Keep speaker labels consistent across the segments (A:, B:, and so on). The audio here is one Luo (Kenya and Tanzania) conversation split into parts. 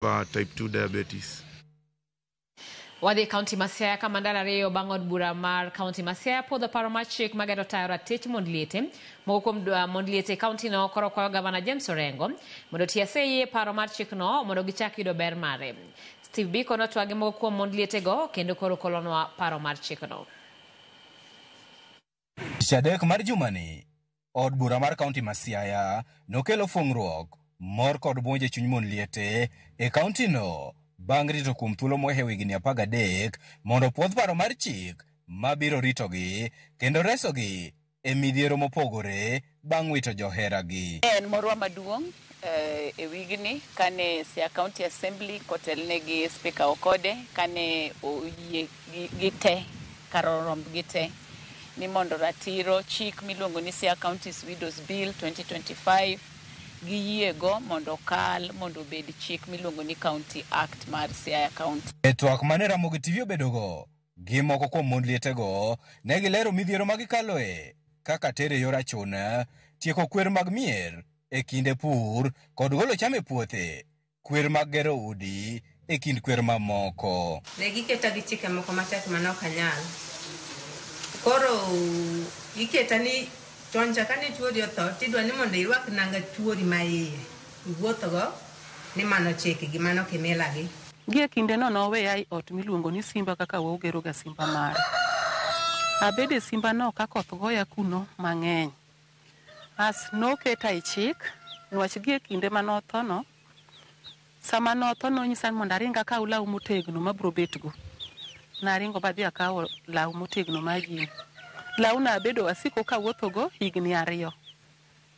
A: Type 2 diabetes.
B: Wadhi e kaunti ma Siaya kama ndalo ariyo bang' od bura mar kaunti ma Siaya puodho paro mar chik magero tayo ratich mond liete. Moko kuom mond liete e kaunti no koro kwayo gavana James Orengo mondo otie sei e paro mar chikno mondo gichak yudo ber mare. Steve Biko notwag gi moko kuom mond lietego kendo koro kolonwa paro mar chikno.
C: Tich adek mar jumani, od bura mar kaunti ma Siaya nokelo fung'ruok, mor kod buonjo e chuny mon liete e kaunti no bang' rito kuom thuolo mohewo higni 13 mondo puodh paro mar chik mabiro ritogi kendo resogi e midhiero mopogore bang' wito joheragi.
D: En morwa maduong' e wigni kane Siaya County Assembly kotelne gi Speaker Okode kane oyie gi te kar rombgi te ni mondo ratiro chik miluongo ni Siaya County's Widows Bill 2025 giyiego mondo okal mondo obed chik miluongo ni County Act mar Siaya County.
C: E twak mane Ramogi TV obedogo gi moko kuom mond lietego, ne gilero midhiero ma gikaloe kaka tere yor achuna, tieko kwer mag mier e kinde pur kod golo cham e puothe, kwer mag gero udi e kind kwer mamoko.
E: Ne giketa gi chike moko matek mane ok anyal. Koro iketa ni chon cha kane chuori otho tidwa ni mondo irwak nanga chuori ma iye. Iwuothgo ni mano chikgi, mano kimilagi.
F: Gie kindeno noweya e ot miluongo ni Simba kaka wageroga Simba mare. Abedo e Simba no ka koth goya kuno mang'eny. As noketa e chik, nwach gie kinde manotho no, sama notho nonyisa ni mondo aring akaw law motegno mabro betgo. Naringo badhi akawo law motegno mar jean. Lawno abedo asiko kawuothogo higni 2.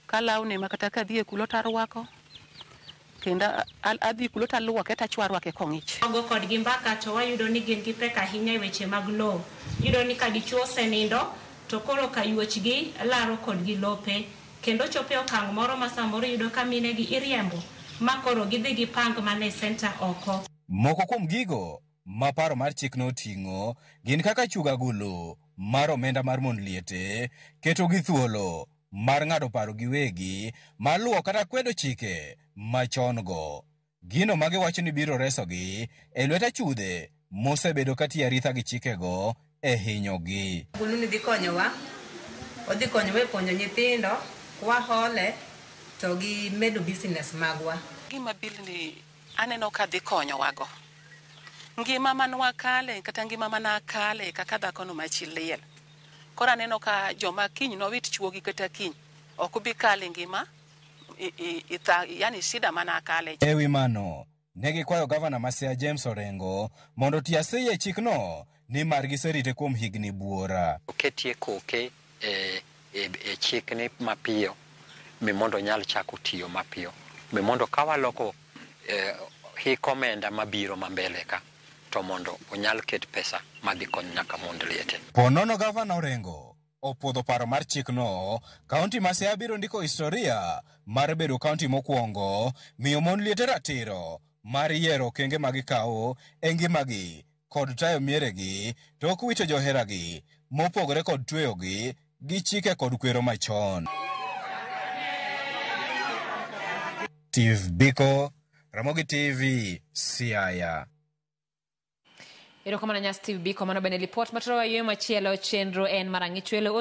F: Ka lawni ma kata kadhi e kulo tarwako, kendo adhi kulo taluoke tachwa arwake kong'ich.
G: Wago kodgi mbaka to wayudo ni gin gi pek ahinya e weche mag lowo. Iyudo ni ka dichuo osenindo to koro kayuochgi laro kodgi lope. Kendo chopo e okang' moro ma samoro iyudo ka minegi iriembo ma koro gidhi gipang mana e senta oko.
C: Moko kuom gigo ma paro mar chikno oting'o gin kaka chugo agulu mar omenda mar mond liete, keto gi thuolo mar ng'ado paro giwegi mar luwo kata kwedo chike machon go. Gino ma giwacho ni biro resogi e lwet achudhe mosebedo katiyo aritha gi chikego e hinyogi.
E: Agulu ni dhi konyowa, odhi konyowa e puonjo nyithindo, kwahole to gi medo business magwa.
F: Gima bill ni aneno ka dhi konyowago. Ngima manwakale kata ngima manakale kaka dhakono ma chi liel. Koro aneno ka joma kiny nowit chuogi kata kiny ok bi kale ngima yani shida manakale.
C: Ewi mano, ne gikwayo gavana ma Siaya James Orengo mondo oti aseyi e chikno nimar giserite kuom higni buora.
H: Oketie koke e chikni mapiyo mi mondo onyal chako tiyo mapiyo. Mi mondo ka waloko hik omenda mabiro ma mbele ka to mondo onyal ket pesa madhi konyo nyaka mond liete.
C: Po nono gavana Orengo opuodho paro mar chikno, kaunti ma Siaya biro ndiko historia mar bedo kaunti mokwongo miyo mon liete ratiro mar yiero okenge ma gikawo e ngimagi kod tayo mieregi tok wito joheragi mopogore kod tweyogi gi chike kod kwero machon. Steve Biko, Ramogi TV, Siaya.
B: Erokamano nya Steve Biko, mano bende lipot matorowa yweyo machielo chenro en mar ang'ichwelo.